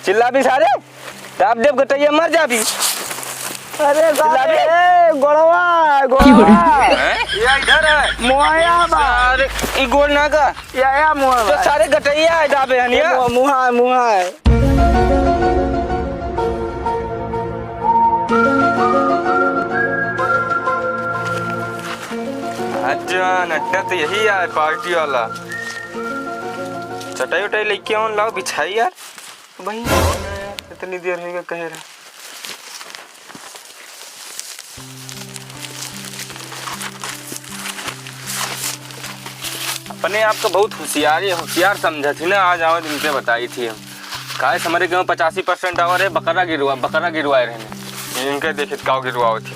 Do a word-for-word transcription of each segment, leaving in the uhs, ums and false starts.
चिल्लाबी सारे, दाब देब गटैया, मर जाबी। अरे सारे, चिल्लाबी। ए, गोड़वा, गोड़वा। हैं? ये इधर है। मोया बा। सारे, ई गोड़ ना का? या, या, मुहा तो बा। सारे गटैया है दाबे हनिया। ए, मुहा, मुहा, मुहा है। अच्छा, नड्डा तो यही आए पार्टी वाला। चटाई उटाई लेके आओ, लाओ बिछाई यार। वही आओ ना यार, इतनी देर होइगा कहे रहा। अपने आप को बहुत होशियार, होशियार समझत ही ना, आज आवत इनके बताई थी हम। काहे से हमरे गाँव पचासी percent आवा रहे, बकरा गिरवा, बकरा गिरवाए रहने। इनके देखित काव गिरवावत ही।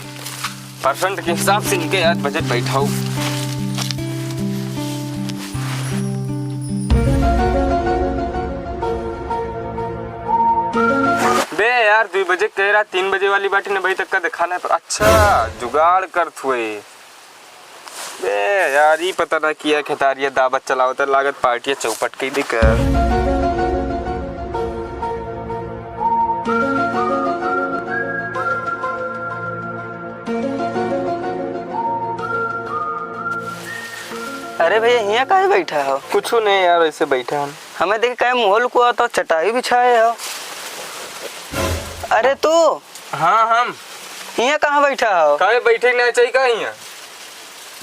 Percent के हिसाब से इनके आज budget बैठाऊ। बे यार, दुई बजे कह रहा, तीन बजे वाली बाटी ने भाई तक का दिखाना है, पर अच्छा जुगाड़ करत हुए। बे यार, ई पता ना किया खेतारिया दावत चलावत, लागत पार्टिया चौपट के दिख। अरे भैया, हियाँ काहे बैठा हो? कुछू नहीं यार, ऐसे बैठा हम। हमें देख काहे मुँह लुकुआ तो चटाई बिछाए हो? अरे तू? हाँ, हम। हियाँ कहाँ बैठा हो? काहे बैठे ना चाहिए का हियाँ?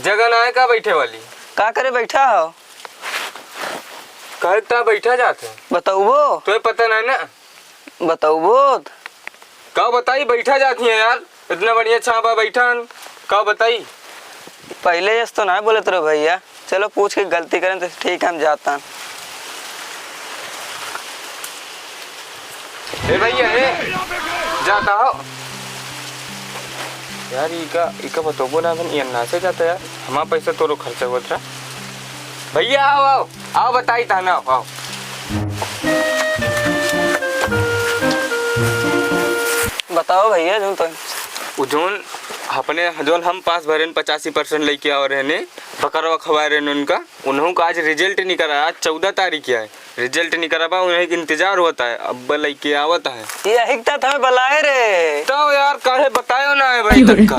जगह ना है का बैठे वाली? का करे बैठा हो? काहे ता बैठा जात है? बतउबो? तोहे पता ना ना? बतउबो? का बताई, बैठा जात ही है यार, इतना बढ़िया छाँह बा बैठन, का बताई? पहिले यस तो ना बोलत रहो भैया, चलो पूछ के गलती करें तो ठीक है, हम जाता। ए भैया, ए, जाता हो यार, इका, इका बतोबो ना, अपन ये ना से जाता यार, हमारा पैसा तोरो खर्चा होत रहा। भैया, आओ, आओ। आओ बताई ताना, आओ। बताओ भैया, जौन तो उ जौन अपने, जौन हम पास भरेन पचासी percent लइके आवे रहने, बकरवा खवाए रहने उनका, उन्हों का आज result निकला, आज चौदह तारीख है, result निकला बा, उन्हें इंतजार होता है, अब लइके आवत है। यही त हमें बुलाए रे। तो यार, काहे बतायो ना है भाई तक का?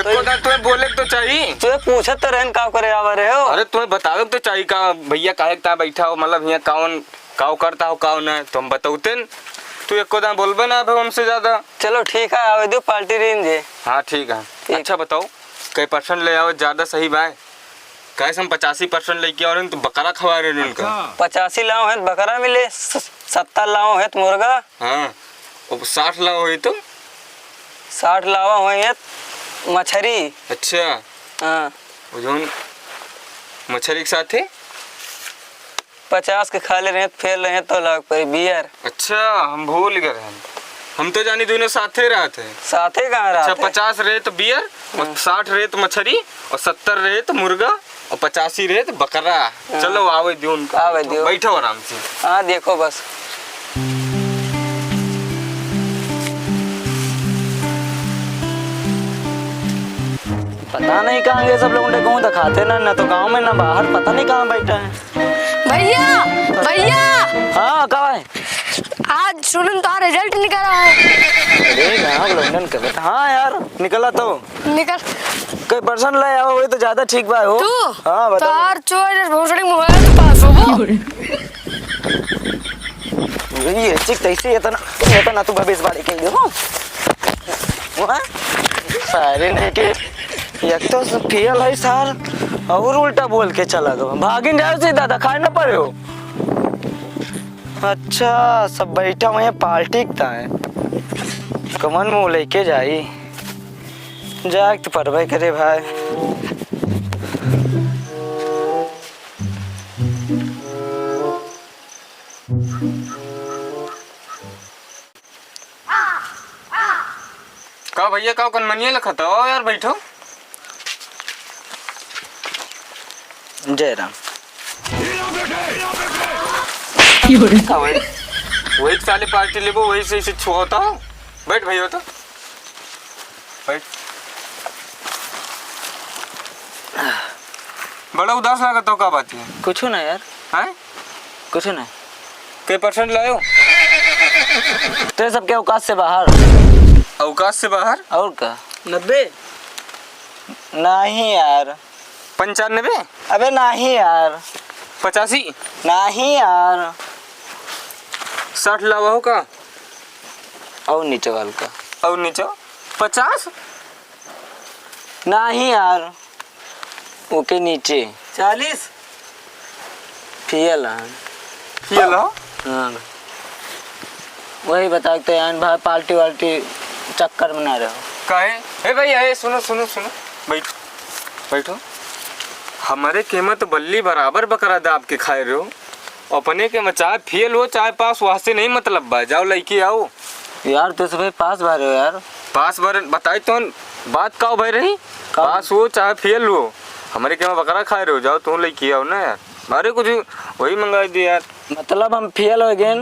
एको दान तुम्हें बोले तो चाहिए। तुम्हें पूछत तो रहन, का करे आवा रहे हो? अरे, तुम्हें बतावे तो चाहिए का, भैया काहे का बैठा हो, मतलब, हियाँ कौन, काव करता हो, काव ना, तो हम बतौते न। तू एको दान बोलबे ना अब हमसे ज्यादा। चलो ठीक है, आवे दो, पार्टी रेंज है। हाँ, ठीक है। ठीक। अच्छा बताओ, कई percent ले आओ, ज्यादा सही बाय? काहे से हम पचासी percent लइके आ रहे हैं, तो बकरा खवा रहे हैं उनका। अच्छा। पचासी लाओ है तो बकरा मिले, स-, सत्तर लाओ है तो मुर्गा। हाँ, अब साठ लाओ है तो? साठ लावा होई है मछरी। अच्छा। हाँ। वो जौन मछरी के साथे? पचास के खाली रहे, फेल रहे तो लाग पड़ी बियर। अच्छा, हम भूल गए रहन। हम तो जानी दोनों साथे रहत है। साथे कहाँ रहत है? अच्छा, पचास रहे तो बियर, और हाँ। साठ रहे तो मछरी, और सत्तर रहे तो मुर्गा, और पचासी रहे तो बकरा। हाँ। चलो, आवे दियो उनका। आवे दियो। बैठो आराम से। हाँ, देखो बस। पता नहीं कहाँ गए सब लोग, उनके कहूँ दिखाते ना, ना तो गाँव में ना बाहर, पता नहीं कहाँ बैठा है। भैया, भैया। हाँ, का है? आज सुनन तो result निकला है। अरे, गाँव लौंडन के बता। हाँ यार, निकला तो। निकल। कोई percent ले आओ, वही तो ज्यादा ठीक बा हो। तू? हाँ, बता। तार चोर भोसड़ी मोबाइल तो पास हो वो। ये चिक तैसे इतना, इतना तू भविष्यवाणी के हो। हाँ? सारे नहीं के, एक तो फेल है सार, और उल्टा बोल के चला गवा। भागिन जाओ सीधा, दिखाई ना पड़े हो। अच्छा, सब बैठा हुए हैं पार्टी का है। कमन मुँह लेके जाई, जाए तो परबे करे भाई। का भैया, का कनमनिया लखत हो? आओ यार, बैठो। जय राम। का भाई? वही साले पार्टी लेबो, वही से इसे छुआता हो। बैठ भैया तो। बैठ। बड़ा उदास लागत हो, का बात है? कुछ ना यार। हैं? कुछ ना। के percent लायो? ये सबके औकात से बाहर। औकात से बाहर? और का? नब्बे? नहीं यार। पंचानबे? अबे नहीं यार। पचासी? नहीं यार। साठ लावा हो का? और नीचे वाल का? और नीचे? पचास? नहीं यार, ओके नीचे। चालीस? फियल है। फियल हो? हाँ। वही बता के यार भाई, पार्टी वार्टी चक्कर में ना रहो। काहे? ए भाई, ए, सुनो, सुनो, सुनो। बैठ, बैठो। हमरे केमा तो बल्ली बराबर बकरा दाब के खाए रहो। अपने केमा चाहे फेल हो, चाहे पास, वहसे नहीं मतलब बा। जाओ लइके आओ। यार, तू सबै पास भरे हो यार। पास भरे, बताई तो बात का भई रही? का? पास हो चाहे फेल हो, हमरे केमा बकरा खाए रहो, जाओ तू लइके आओ ना यार। अरे कुछ वही मंगाई दे यार। मतलब हम फेल हो गए,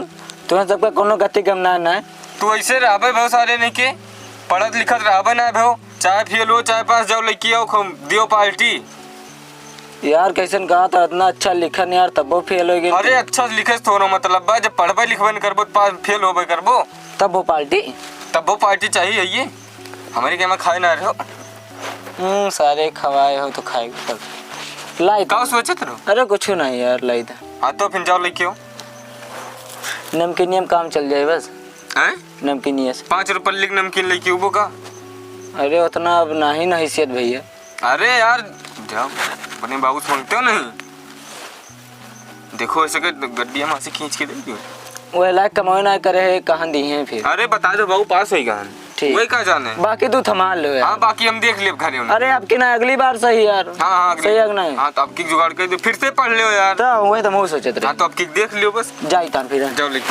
तुम्हें सबका कोनो गति गम ना, ना। तू ऐसे रहबे भो सारे नहीं के, पढ़त लिखत रहबे ना भो, चाहे फेल हो चाहे पास, जाओ लइके आओ, खूब दियो पार्टी। यार, कैसन कहा था, इतना अच्छा लिखन यार, तब वो फेल हो गए। अरे, अच्छा लिखे से थोड़ो मतलब बा, जब पढ़बे लिखबे न करबो, त पा-, फेल होबे करबो। तब वो पार्टी? तब वो पार्टी चाहिए, ये हमरे केमा खाए ना रहो। हम्म, सारे खवाए हो तो खाए के पड़। लाई का तो। सोचत रहो? अरे, कुछ नहीं यार, लाई था। हाँ, तो फिर जाओ, लेके आओ। नमकीनिया में काम चल जाए बस। हैं? नमकीनिया से। पाँच रुपये लिख नमकीन लेके उबो का? अरे, उतना अब नाही ना हैसियत भैया। अरे यार, जाओ, अपने बाबू से मांगते हो नहीं? देखो, ऐसे के गड्डिया में से खींच के दे दियो। वो लायक कमावे ना करे है, कहाँ दी हैं फिर? अरे, बता दो, बाबू पास होई गहन। ठीक। वही का जाने? बाकी तू थमा लो यार। हाँ, बाकी हम देख लेब घरे में। अरे, आपकी ना अगली बार सही यार। हाँ, हाँ, अगली। सही है कि नहीं? हाँ, तो अब की जुगाड़ कर दो, फिर से पढ़ लो यार। तो वही तो मैं सोचत रहे। हाँ, तो अब की देख लियो बस। जाई तान फिर। जाओ, लिख।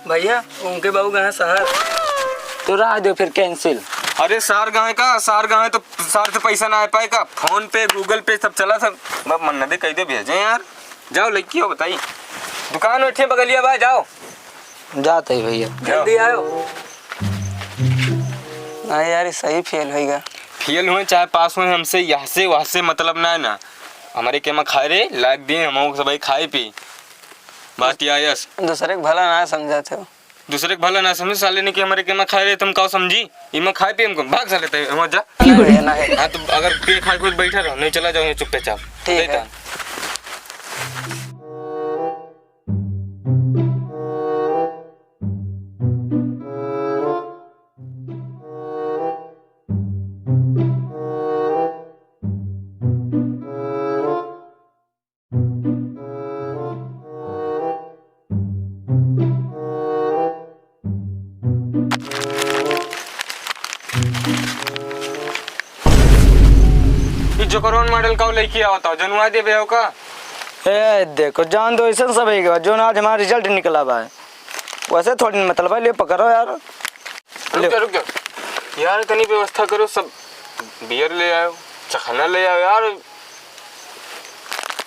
भैया, उनके बाबू गए शहर। तो रह दो फिर, cancel। अरे, सार गए का? सार गए तो सार से पैसा ना आ पाए का? PhonePe, Google Pay सब चला था। बाप मन्ना दे, कह दे भेजे यार। जाओ, लड़की हो बताई। दुकान बैठे बगलिया बा, जाओ। जात है भैया। जाओ। जल्दी आयो। नहीं यार, ये सही फेल होइगा। फेल हुए चाहे पास हुए, हमसे यहाँ से वहाँ से मतलब ना है ना। हमारे केमा खाए रे, लाग दिए, हम सबही खाए पी। बात ये आयस। दूसरे के भला ना समझत हो। दूसरे के भला ना समझ, साले ने कि हमारे केमा खाए रे, तुम का समझी? इमा खाए पिए हमको, भाग साले, तय, वहाँ जा। नहीं, नहीं। हाँ, तो अगर पिए खाए कुछ बैठा रहो, नहीं चला जाओ यहाँ चुप्पे चाप। ठीक है। ई जोकरवन मॉडल का लइके आवत हो, जनवा देबे हो का? ए, देखो, जान दो, ऐसन सब है, जोन आज हमारा result निकला बा। वैसे थोड़ी मतलब है, ले पकड़ो यार। रुक ले। जा, रुक जा। यार, इतनी व्यवस्था करो, सब beer ले आओ, चखना ले आओ यार।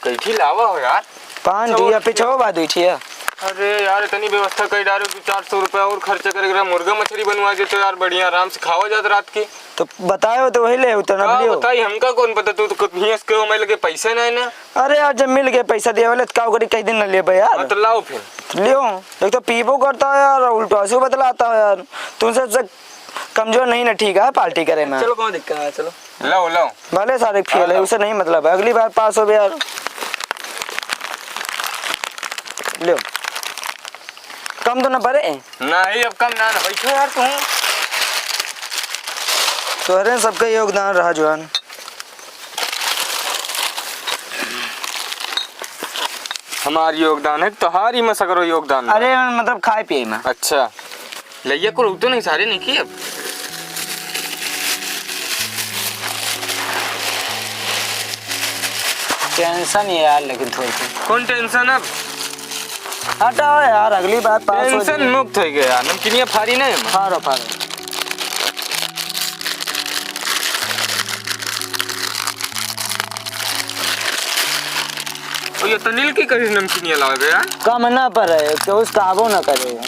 कई ठी लावा हो यार। पान अच्छा, दुइया और पिछवा बा दुई ठिया। अरे यार, इतनी व्यवस्था कर डालो, दो चार सौ रुपया और खर्चा करे, एकरा मुर्गा मछली बनवा देते यार, बढ़िया आराम से खावा जात रात के। तो बतायो तो वही ले उतना का लियो। बताई, हमका कौन पता, तू तो कुछ हियस के, हमारे लगे पैसा नहीं ना। अरे यार, जब मिल गए पैसा दिया वाले, तो का करी, कई दिन न लेबे यार। हाँ, तो लाओ फिर। लियो, एक तो पीबो करता है यार, उल्टा से बतलाता है यार। तुमसे, से कमजोर नहीं ना, ठीक है, पार्टी करे में। चलो, कौन दिक्कत है, चलो। लाओ, लाओ। भले सारे फेल है, हाँ, उसे नहीं मतलब है, अगली बार पास हो बे यार। लो, कम तो ना पड़े। नहीं, अब कम ना, ना, बैठो यार तुम। तोहरे सबका योगदान रहा, जवान। हमार योगदान है, तोहार ही में सगरो योगदान बा। अरे, मतलब, खाए पिए में। अच्छा, लइया को रोक दो, नहीं, सारे नहीं किए अब। Tension है यार, लेकिन थोड़ी सी। कौन tension अब? हटाओ यार, अगली बार पास हो tension जाए। मुक्त हो गया, नमकीनिया फारी ना है। फारो, फारो। और ये तनिल की कहीं नमकीनिया लावे यार। कम ना पड़े, केहू से कहबो ना करे।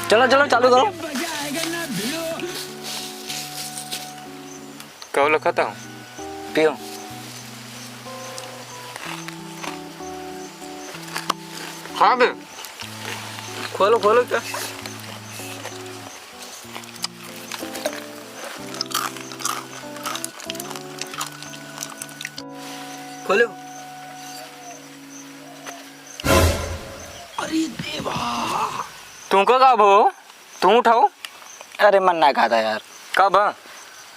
चलो, चलो, चालू करो। कहो लखा था? पियो। हाँ बे। खोलो, खोलो क्या? खोलो। अरे देवा। तुमका का भो? तू उठाओ। अरे मन ना खाता यार। का बा?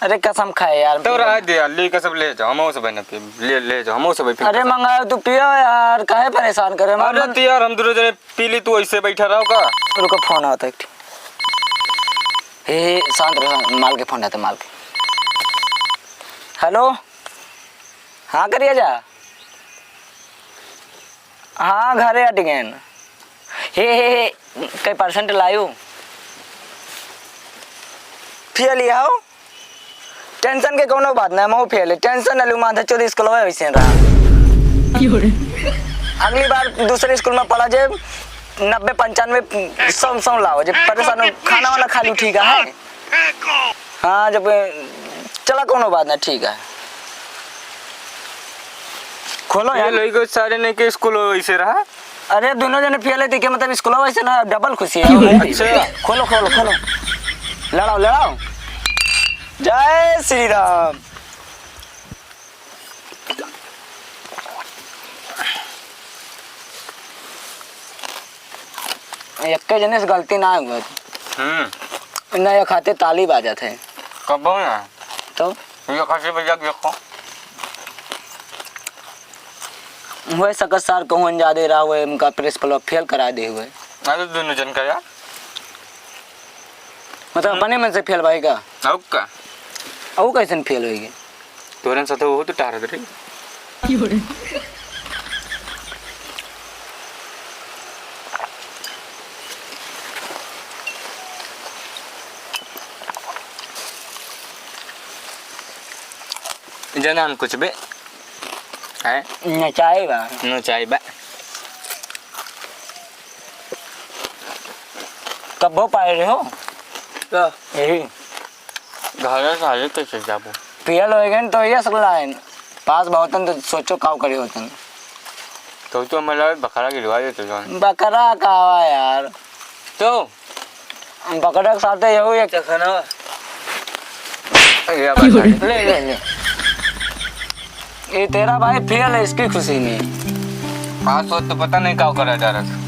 अरे कसम खाए यार, तब पी रहा लेना। दे यार, ले कसम ले जाओ, हम सब ना पी, ले, ले जाओ, हम सब पी अरे कसम। मंगाओ तू पियो यार, काहे परेशान करे? अरे मन तो यार, हम दोनों जने पी ली, तू ऐसे बैठा रहो का? रुको, फोन आवत है एक ठे। हे, हे, शांत रहो, शांत, माल के फोन आवत है, माल के। हेलो, हाँ करिया जा। हाँ, घरे अट गएन। हे, हे, हे, कई percent लायू? फेल ही आओ। Tension के कौनो बात ना, मऊ फेल है। Tension न लू, माथा चोरी स्कूल में वैसे रहा। क्यों रे? अगली बार दूसरे स्कूल में पढ़ा जे, नब्बे, पंचानवे, सौ, सौ लाओ जे। परेशान हो, खाना वाना खा लू, ठीक है? हाँ, जब चला, कौनो बात ना, ठीक है। खोलो ये यार। लइको सारे ने के स्कूल वैसे रहा। अरे, दोनों जने फेल है, तो के मतलब स्कूल वैसे ना, डबल खुशी है। अच्छा। खोलो, खोलो, खोलो। लड़ाओ, लड़ाओ। जय श्री राम। एक्के जने से गलती ना हुआ। हम्म। ना, ये खाते ताली बाजत है। कब ना? तो? ये खाते बजा के देखो। हुए सकत सार कहूँ जादे रहा हुए, उनका प्रिंसिपल फेल करा दे हुए। अरे दोनों जन का यार। मतलब हम्म। अपने मन से फेल भाई का? अउ का? अउ कैसन फेल होई गे? तोरन साथे ओहू तो टहरत रही। जनान कुछ बे। हैं? नचाई बा। नचाई बा। कब्बो पाए रहे हो? का? यही। घरे से आगे कैसे जाबो? पियल हो गए न तो ये सब लाइन। पास बहुतन तो सोचो काव करे होतन। तो तो मला बकरा गिरवा देते जान। बकरा का आवा यार? तो? बकरा के साथे यहू एक चखना। ये बात है। ले, ले, ले। ये तेरा भाई फेल है, इसकी खुशी में। हाँ, सोच तो पता नहीं क्या करा जा रहा था।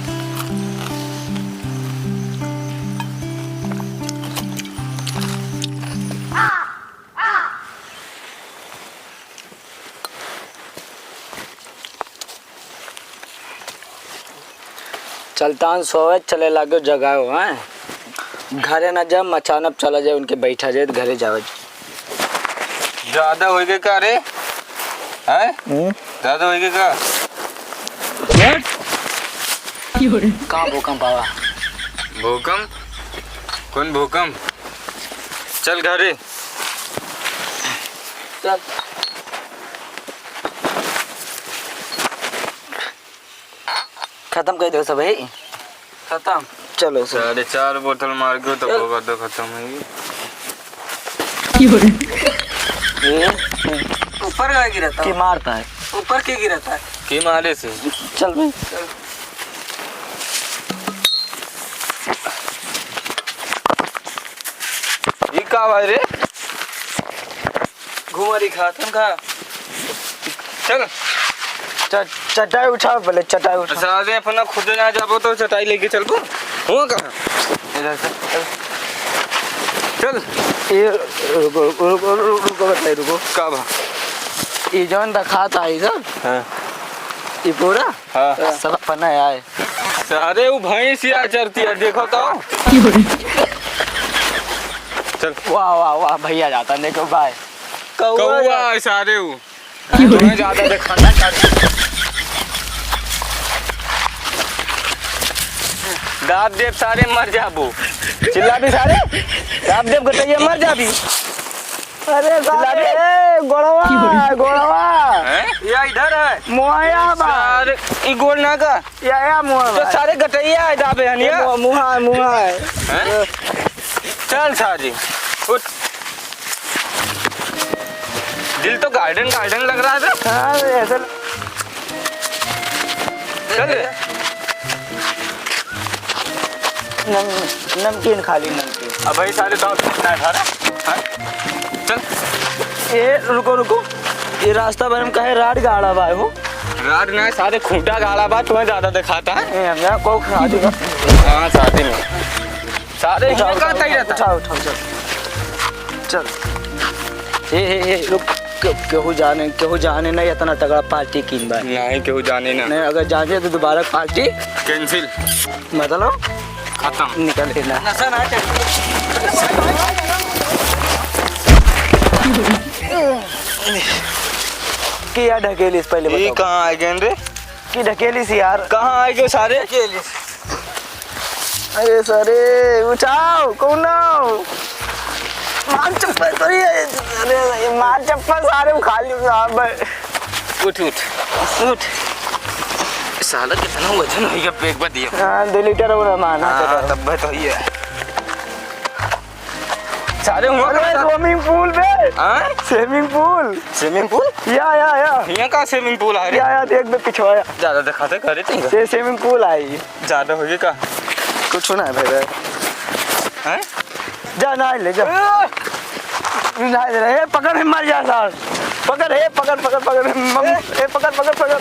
चलतान सोवे, चले लागो जगाओ, हैं? घरे ना जा, मचानब चला जाए, उनके बैठा जाए, तो घरे जावे। ज्यादा हो गए का रे? हैं? हम्म? ज्यादा हो गए का? का भूकंप आवा? भूकंप? कौन भूकंप? चल घरे। चल। खत्म कर दो सब, है? खत्म। चलो सर। साढ़े चार बोतल मार के तो चल। होगा तो खत्म है ये। ऊपर का गिरा था? के मारता है? ऊपर के गिरा था? के मारे से? चल भाई। चल। ये का भाई रे? घुमरी खात हम खा। चल। च-, चटाई उठाओ पहले, चटाई उठाओ। साले अपना खुद ना जाबो तो चटाई लेके चलबो। हुआ कहाँ? इधर से, चल। चल। ये रुको, रुको, रुको, रुको, बताइए, रुको। का बा? ये जौन रखा था, ये सब? हाँ। ये पूरा? हाँ। सब अपना है। सारे वो भैंस या चरती है, देखो तो। चल। वाह, वाह, वाह, भैया जाता, देखो भाई। कौआ कौआ जा- है सारे वो। तुम्हें ज्यादा दिखाना चाहते। दाब देब सारे, मर जाबो। चिल्ला भी सारे। दाब देब गटैया, मर जाबी। अरे सारे, चिल्ला भी। ए, गोड़वा, गोड़वा। हैं? या इधर है। मोया बा। सारे, ई गोड़ ना का? या, या, मुहा तो बा। सारे गटैया है दाबे हनिया। मु-, मुहा है, मुहा है। हैं? चल सारे, उठ। दिल तो गार्डन गार्डन लग रहा है बे। हाँ, ऐसा ल- चल रे। नम-, नमकीन खा ली, नमकीन। अब भाई सारे दाँत कितना है सारा? हाँ? चल। ए, रुको, रुको। ये रास्ता भर में काहे राड गाड़ा बा हो? राड ना, सारे खूंटा गाड़ा बा, तुम्हें ज्यादा दिखाता है। ए, हम यहाँ को खा देगा। हाँ, शादी में। सारे उठाओ, यहाँ का उठाओ, तैयार था। उठाओ, उठाओ, चल। चल। ए, ए, ए, रुक। के-, केहू जाने, केहू जाने ना इतना तगड़ा पार्टी कीन बा। नहीं, केहू जाने ना। नहीं, अगर जाने तो दोबारा पार्टी cancel। मतलब? खत्म। निकल लेना। नशा ना चढ़े। किया ढकेलिस पहले ई बताओ। कहाँ आए गए रे? कि ढकेलिस यार। कहाँ आए गए सारे? अरे सारे, उठाओ, कौन हो? मार चप्पल तो ये, अरे, ये मार चप्पल सारे उखाड़ लियो साहब। उठ, उठ, उठ। साला कितना वजन होइगा बैग में दिया। हाँ, दो लीटर हो रहा मान, हाँ, हाँ, चलो। तब तो ये। सारे हुआ अरे, कहाँ था? Swimming pool बे। हाँ? Swimming pool। Swimming pool? या, या, या। यहाँ का swimming pool आ रे? या, या, देख बे पिछवाया। ज्यादा दिखाते करे तुम। ये swimming pool आई। ज्यादा होइगा का? कुछ ना है भाई। हैं? जा, नहाय ले, जा। ए! नहाय ले, ए, पकड़, हम मर जा सार। पकड़, ए, पकड़, पकड़, पकड़, मम-, ए! ए, पकड़, पकड़, पकड़।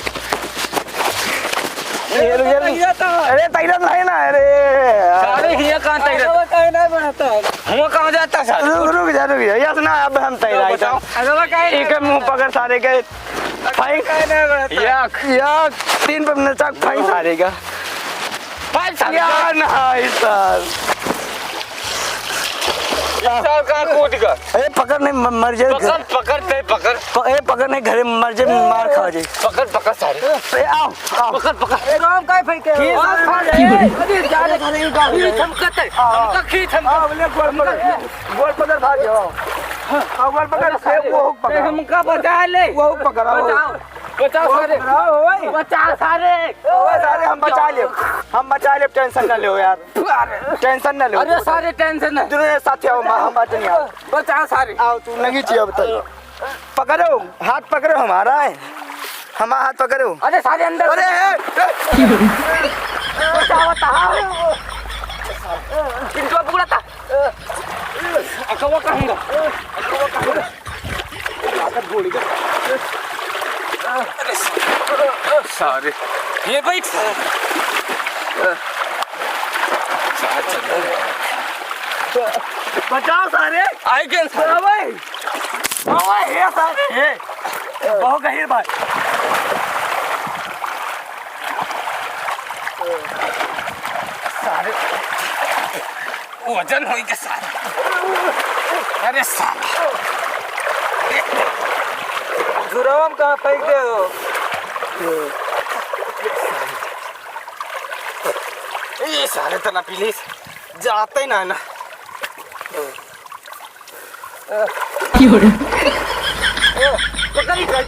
ये, ये, ये, तैरत है। अरे, तैरत नहीं ना, अरे। सारे हिया कहाँ तैरत? अगवा काहे नहीं बढ़ता है? हुआ कहाँ जाता सारे? रुक, रुक जा, रुक जा। यस ना, अब हम तैराई बताओ। था। अगवा काहे नहीं एक मुंह बढ़ता? पकड़ सारे के। फाइन। काहे नहीं बढ़ता? याक। याक, तीन पे नचा फाइन सारे का। फाइन सारे का। यार, नहीं, सर। सर, कहाँ कूद गया? ए, पकड़ नहीं, म-, मर जाए। पकड़, पकड़, नहीं, पकड़। प-, ए, पकड़ नहीं, घरे मर जाए, मार खा जाए। पकड़, पकड़, सारे। ए, आओ, आओ। पकड़, पकड़। ए, राम, काहे फेंके हो? की सारे? अरे, जाने सारे, ये का खींच हमका ते, आओ, हमका खींच हमका। आओ, ले, गोल पकड़, गोल पकड़, भाग जाओ। हाँ, गोल पकड़, अरे, सारे, वो पकड़। हमका बचा ले। वो पकड़, आओ। बचाओ। बचाओ सारे। बचाओ, ओए। बचाओ सारे। ओए सारे, हम बचा लेब। हम बचा लेब, tension ना लेओ यार। अरे। Tension ना लेओ। अरे सारे, tension ना। दुनो साथे आओ, हम बात नहीं आओ। बचाओ सारे। आओ, तू नहीं चाहिए अब तक। पकड़ो, हाथ पकड़ो हमारा है। हमारा हाथ पकड़ो। अरे सारे अंदर। अरे, ए, ए। बचाओ, बचाओ। चिंटू पकड़ा था। अकवा कहूँगा। अकवा कहूँगा। लागत गोली का। अरे सारे। सारे। ये बैठ। बचाओ सारे। आए गए सारे। हाँ भाई। हाँ भाई, ये सारे। ये। बहुत गहिर भाई। सारे। वजन होई के साला। अरे साला। जुरावा में कहाँ फेंक दे हो? ये सारे तना please जाते ही ना ना।